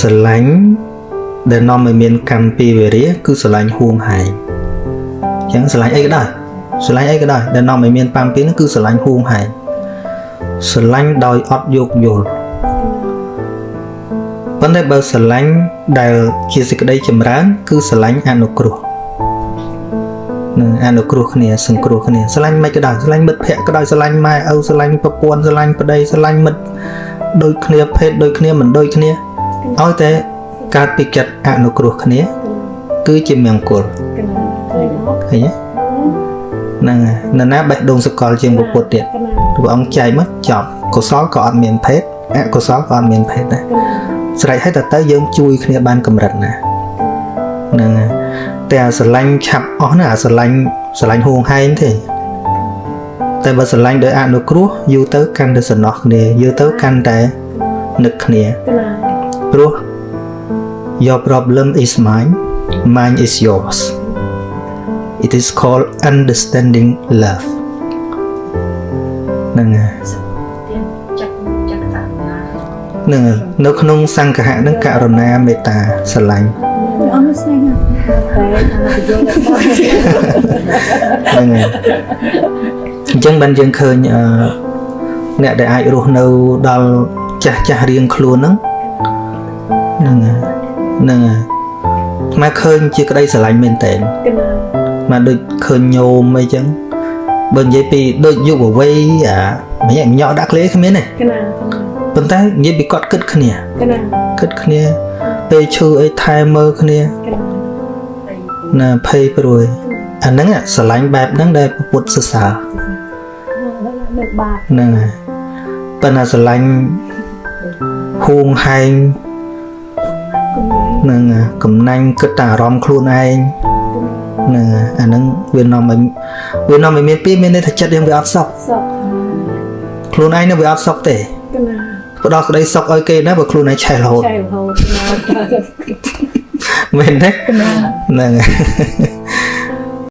ស្រឡាញ់ដែលនាំឲ្យមានកម្មពីវេរាគឺស្រឡាញ់ហួងហែងអញ្ចឹងស្រឡាញ់អីក៏ដោយស្រឡាញ់អីក៏ដោយដែលនាំឲ្យមានកម្មពីហ្នឹងគឺស្រឡាញ់ហួងហែងស្រឡាញ់ដោយអត់យោគយល់ប៉ុន្តែបើស្រឡាញ់ដែលជាសេចក្តីចម្រើន គឺស្រឡាញ់អនុគ្រោះនឹងអនុគ្រោះគ្នាសង្គ្រោះគ្នាស្រឡាញ់មិនក៏ដោយស្រឡាញ់មិត្តភក្តិក៏ដោយស្រឡាញ់ម៉ែឪស្រឡាញ់ប្រពន្ធស្រឡាញ់ប្តីស្រឡាញ់មិត្តដូចគ្នាភេទដូចគ្នាមិនដូចគ្នាឲ្យតែកើតពីចិត្តអនុគ្រោះគ្នា គឺជាមង្គល កណាឃើញអត់ ឃើញទេហ្នឹងហើយនរណាបេះដូងសកលជាងពុទ្ធទៀត កណា ព្រះអង្គចែកមកចប់កុសលក៏អត់មានភេទអកុសលក៏អត់មានភេទដែរ កណា ស្រេចហើយតើទៅយើងជួយគ្នាបានកម្រិតណាហ្នឹងហើយតែអាស្រឡាញ់ឆាប់អស់ណាអាស្រឡាញ់ស្រឡាញ់ហួងហែងទេតែបើស្រឡាញ់ដោយអនុគ្រោះយូរទៅកាន់តែសំណោះគ្នាយូរទៅកាន់តែនឹកគ្នា កណា ព្រោះ your problem is mine, mine is yours. It is called understanding love. ហ្នឹងហើយ ទៀនចាក់ចាក់តាណា ហ្នឹងហើយនៅក្នុងសង្ឃៈហ្នឹងករុណាមេត្តាស្រឡាញ់ អត់ស្នេហាតែអត់យល់ ហ្នឹងហើយអញ្ចឹងបានយើងឃើញអឺអ្នកដែលអាចរស់នៅដល់ចាស់ចាស់រៀងខ្លួនហ្នឹងហ្នឹងហើយហ្នឹងហើយមកឃើញជាក្តីស្រឡាញ់មែនតើ កណា មកដូចឃើញញោមអីចឹងបើនិយាយពីដូចយុវវ័យអាម្នាក់ញក់ដាក់ក្លេគ្មានទេ កណា ប៉ុន្តែនិយាយពីគាត់គិតគ្នា កណា គិតគ្នាពេលឈឺអីថែមើលគ្នា កណា ណាភ័យព្រួយអាហ្នឹងស្រឡាញ់បែបហ្នឹងដែលពុទ្ធសរសើរ នៅបាប ហ្នឹងហើយប៉ុន្តែស្រឡាញ់ហួងហែង កំណាញ់ ហ្នឹងហើយកំណាញ់គិតតែអារម្មណ៍ខ្លួនឯងហ្នឹងហើយអាហ្នឹងវានាំឲ្យមានពីរមានន័យថាចិត្តយើងវាអត់សុខ សក់ ខ្លួនឯងនឹងវាអត់សុខទេ កណា ផ្ដល់ក្តីសុខឲ្យគេណាបើខ្លួនឯងឆេះរហូត ឆៃរហូតកណា មែនទេ កណា ហ្នឹងហើយ